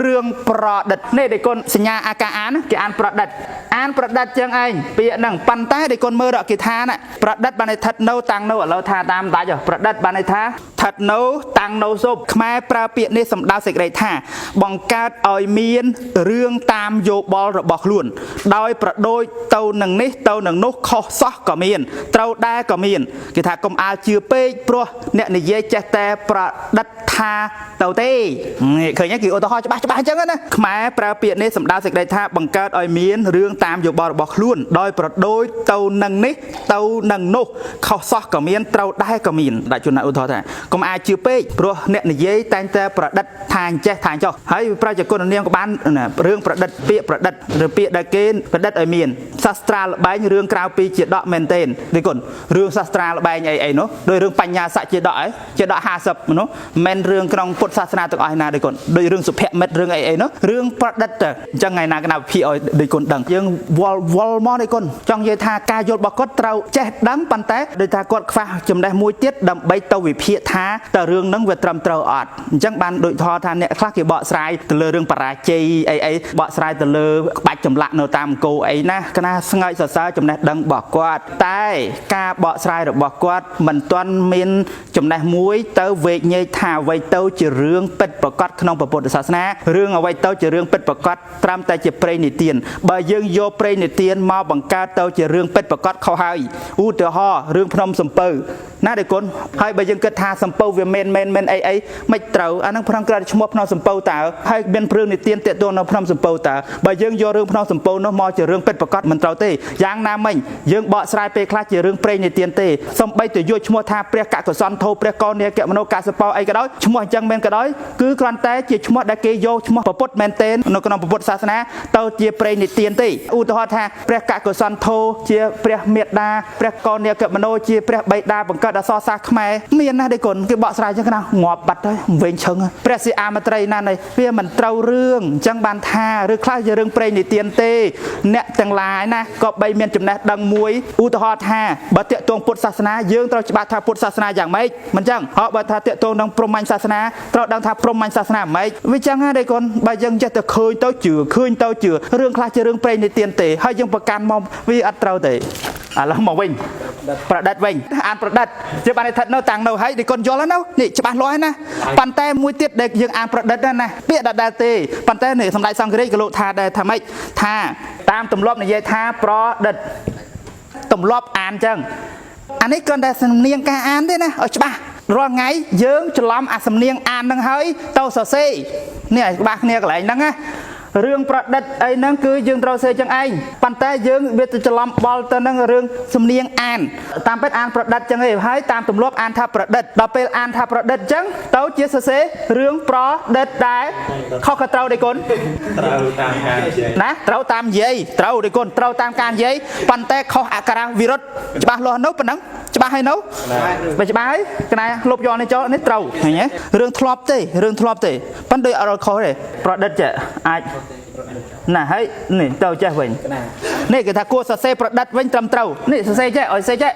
រឿងប្រឌិតនេះដែលគុណសញ្ញាអាការអានគេអានប្រឌិតអានប្រឌិតចឹងឯងពាក្យហ្នឹងប៉ុន្តែដែលគុណមើលរកគេថាណាប្រឌិតបានន័យស្ថិតនៅតាំងនៅឥឡូវថាតាមដាច់ប្រឌិតបានន័យថាស្ថិតនៅតាំងនៅសុបខ្មែរប្រើពាក្យនេះសម្ដៅសេចក្តីថា បង្កើតឲ្យមានរឿងតាមយោបល់របស់ខ្លួន ដោយប្រដូចទៅនឹងនេះទៅនឹងនោះខុសសោះក៏មាន ត្រូវដែរក៏មានគេថាកុំអាលជឿពេកព្រោះអ្នកនិយាយចេះតែប្រឌិតថាទៅទេនេះឃើញទេគេឧទាហរណ៍ច្បាស់ច្បាស់អញ្ចឹងណាខ្មែរប្រើពាក្យនេះសម្ដៅសេចក្តីថាបង្កើតឲ្យមានរឿងតាមយោបល់របស់ខ្លួន ដោយប្រដូចទៅនឹងនេះទៅនឹងនោះខុសសោះក៏មានត្រូវដែរក៏មានដាក់ជនណាឧទាហរណ៍ថាកុំអាចជឿពេកព្រោះអ្នកនិយាយតែងតែប្រឌិតថាអញ្ចេះថាអញ្ចោះហើយប្រជាជននាមក៏បានណារឿងប្រឌិតពាក្យប្រឌិតឬពាក្យដែលគេប្រឌិតឲ្យមានសាស្ត្រាល្បែងរឿងក្រៅពីជាដកមែនទែនដូចគុណរឿងសាស្ត្រាល្បែងអីអីនោះដោយរឿងបញ្ញាស័កជាដកអីជាដក50នោះមិនរឿងក្នុងពុទ្ធសាសនាទាំងអស់ណាដូចគុណដូចរឿងសុភមិត្តរឿងអីអីនោះរឿងប្រឌិតទៅអញ្ចឹងថ្ងៃណាកណាវិភាគឲ្យដូចគុណដឹងយើងវល់វល់មកដូចគុណចង់និយាយថាការយល់របស់គាត់ត្រូវចេះដឹងប៉ុន្តែដូចថាគាត់ខ្វះចំណេះមួយទៀតដើម្បីទៅវិភាគថាតើរឿងហ្នឹងវាត្រឹមត្រូវអត់អញ្ចឹងបានដូចថថាអ្នកខ្លះគេបកស្រាយទៅលើរឿងបរាជ័យអីអីបកស្រាយទៅលើក្បាច់ចម្លាក់នៅតាមអង្គរអីណាកណាស្ងើចសរសើរចំណេះដឹងរបស់គាត់តែការបកស្រាយរបស់គាត់មិនទាន់មានចំណេះមួយទៅវេកញែកថាអ្វីទៅជារឿងពិតប្រកបក្នុងព្រះពុទ្ធសាសនារឿងអ្វីទៅជារឿងពិតប្រកបត្រឹមតែជាព្រេងនិទានបើយើងយកព្រេងនិទានមកបង្កើតទៅជារឿងពិតប្រកបខុសហើយឧទាហរណ៍រឿងភ្នំសំពៅណាដែលគុណហើយបើយើងគិតថាសំពៅវាមែនមែនមែនអីអីមិនត្រូវអាហ្នឹងភ្នំក្រៅឈ្មោះភ្នំសំពៅតើហើយមានរឿងនិទានតាក់ទងនៅភ្នំសំពៅតើបើយើងយករឿងភ្នំសំពៅនោះមកជារឿងពិតប្រកបមិនត្រូវទេយ៉ាងណាមិញយើងបកស្រាយពេលខ្លះជារឿងព្រេងនិទានទេសំបីទៅយកឈ្មោះថាព្រះកកសន្ធោព្រះកោនាគមនោកសបោអីក៏ដោយឈ្មោះអញ្ចឹងមែនក៏ដោយគឺគ្រាន់តែជាឈ្មោះដែលគេយកឈ្មោះព្រះពុទ្ធមែនទែននៅក្នុងព្រះពុទ្ធសាសនាទៅជាព្រេងនិទានទេឧទាហរណ៍ថាព្រះកកសន្ធោជាព្រះមេដាព្រះកោនាគមនោជាព្រះបិតាបង្កើតអក្សរសាស្ត្រខ្មែរមានណាស់ទេគុណគេបកស្រាយចឹងណាងាប់បាត់ហើយវែងឈឹងព្រះសិអាមត្រីណានេះវាមិនត្រូវរឿងអញ្ចឹងបានថាឬខ្លះជារឿងព្រេងនិទានទេអ្នកទាំងឡាយណាក៏បីមានចំណេះដឹងមួយឧទាហរណ៍ថាបើតាកតងពុទ្ធសាសនាយើងត្រូវច្បាស់ថាពុទ្ធសាសនាយ៉ាងម៉េចមិនចឹងហ៎បើថាតាកតងនឹងព្រហ្មញ្ញសាសនាត្រូវដឹងថាព្រហ្មញ្ញសាសនាម៉េចវាចឹងណាទេគុណបើយើងចេះតែឃើញទៅជឿឃើញទៅជឿរឿងខ្លះជារឿងព្រេងនិទានទេហើយយើងប្រកាន់មកវាអត់ត្រូវទេឥឡូវមកវិញប្រឌិតវិញអានប្រឌិតជាបានស្ថិតនៅតាំងនៅហើយដូចគុណយល់ហើយនៅនេះច្បាស់លាស់ហើយណាប៉ុន្តែមួយទៀតដែលយើងអានប្រឌិតណាពាក្យដដែលទេប៉ុន្តែនេះសម្ដេចសង្ឃរាជក៏លោកថាដែរថាម៉េចថាតាមទម្លាប់និយាយថាប្រឌិតទម្លាប់អានចឹងអានេះគ្រាន់តែសំនៀងការអានទេណាឲ្យច្បាស់រាល់ថ្ងៃយើងច្រឡំអាសំនៀងអាននឹងហើយទៅសរសេរនេះឲ្យច្បាស់គ្នាកន្លែងហ្នឹងណារឿងប្រឌិតអីហ្នឹងគឺយើងត្រូវសេចឹងឯងប៉ុន្តែយើងវាទៅច្រឡំបល់ទៅនឹងរឿងសំនៀងអានតាមពិតអានប្រឌិតចឹងឯងហើយតាមទម្លាប់អានថាប្រឌិតដល់ពេលអានថាប្រឌិតចឹងទៅជាសរសេររឿងប្រឌិតដែរខុសក៏ត្រូវដែរគុណ ត្រូវតាមការនិយាយ ណាត្រូវតាមនិយាយត្រូវទេគុណត្រូវតាមការនិយាយប៉ុន្តែខុសអក្សរវិរុទ្ធច្បាស់លាស់នៅប៉ុណ្ណឹងច្បាស់ហើយនៅបើច្បាស់ហើយកណែលុបយកនេះចូលនេះត្រូវឃើញទេរឿងធ្លាប់ទេរឿងធ្លាប់ទេប៉ុន្តែដូចអត់ខុសទេប្រឌិតចេះអាចណាហើយនេះទៅចេះវិញនេះគេថាគួរសរសេរប្រឌិតវិញត្រឹមត្រូវនេះសរសេរចេះឲ្យសរសេរចេះ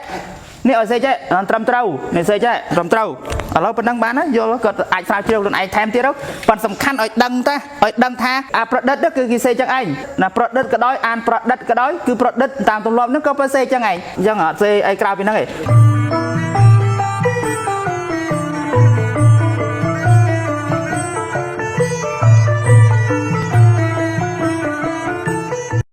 នេះឲ្យសរសេរចេះត្រឹមត្រូវនេះសរសេរចេះត្រឹមត្រូវឥឡូវប៉ុណ្ណឹងបានហើយយល់គាត់អាចស្រាវជ្រាវខ្លួនឯងថែមទៀតទៅប៉ុន្តែសំខាន់ឲ្យដឹងតាឲ្យដឹងថាអាប្រឌិតនោះគឺគេសេចឹងឯងណាប្រឌិតក៏ដោយអានប្រឌិតក៏ដោយគឺប្រឌិតតាមទម្លាប់នោះក៏ប្រសេចឹងឯងអញ្ចឹងអត់សេអីក្រៅពីហ្នឹងឯង